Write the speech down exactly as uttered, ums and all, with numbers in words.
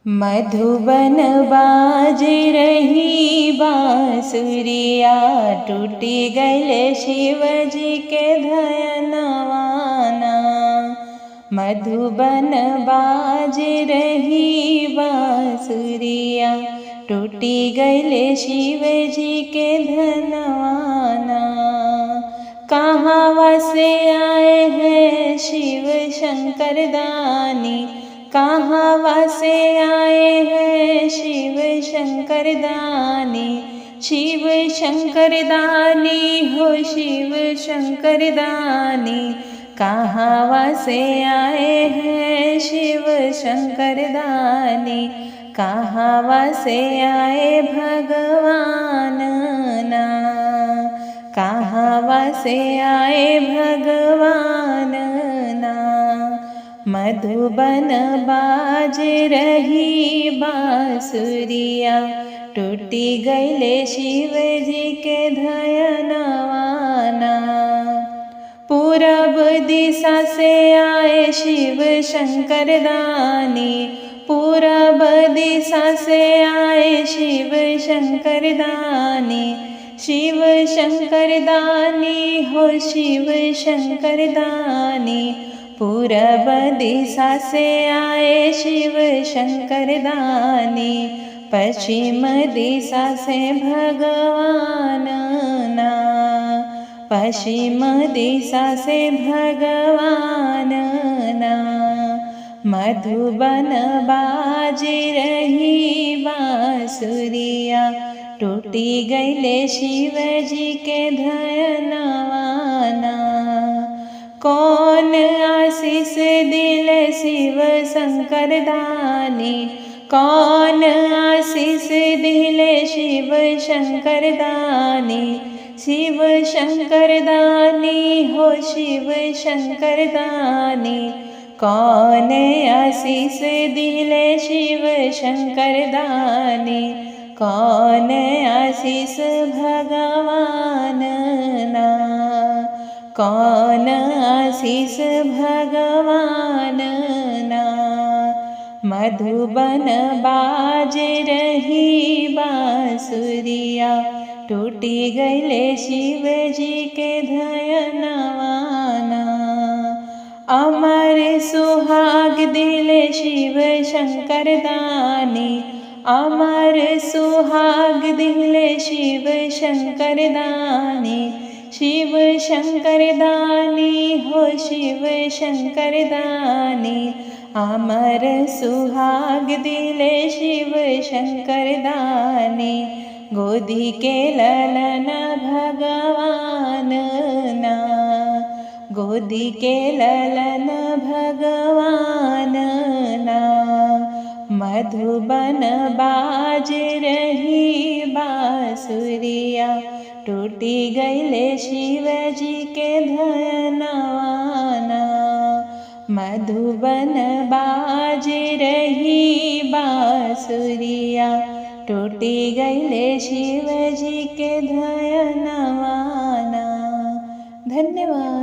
मधुबन बाज रही बाँसुरिया, टूटी गइल शिव जी के धयनवाना। मधुबन बाज रही बाँसुरिया, टूटी गइल शिव जी के धयनवाना। कहाँ से आए हैं शिव शंकर दानी, कहाँ से आए हैं शिव शंकर दानी, शिव शंकर दानी हो शिव शंकर दानी। कहाँ से आए हैं शिव शंकर दानी, कहाँ से आए भगवान ना, कहाँ से आए भगवान ना। मधुबन बाज रही बाँसुरिया, टूटी गइल शिव जी के धयनवाना। पूरब दिशा से आए शिव शंकर दानी, पूरब दिशा से आए शिव शंकर दानी, शिव शंकर दानी हो शिव शंकर दानी। पूरब दिशा से आए शिव शंकर दानी, पश्चिम दिशा से भगवान ना, पश्चिम दिशा से भगवान ना। मधुबन बाज रही बाँसुरिया, टूटी गइल शिव जी के धयनवाना। कौन आशीष दिले शिव शंकर दानी, कौन आशीष दिले शिव शंकर दानी, शिव शंकर दानी हो शिव शंकर दानी। कौन आशीष दिले शिव शंकर दानी, कौन आशीष भगवान ना, कौन आशीष भगवान ना। मधुबन बाज रही बाँसुरिया, टूटी गइल शिव जी के धयनवाना। अमर सुहाग दिले शिव शंकर दानी, अमर सुहाग दिले शिव शंकर दानी, शिव शंकर दानी हो शिव शंकर दानी। अमर सुहाग दिले शिव शंकर दानी, गोदी के ललन भगवान ना, गोदी के ललन भगवान ना। मधुबन बाज रही बाँसुरिया, टूटी गइल शिव जी के धयनवाना। मधुबन बाज रही बाँसुरिया, टूटी गइल शिव जी के धयनवाना। धन्यवाद।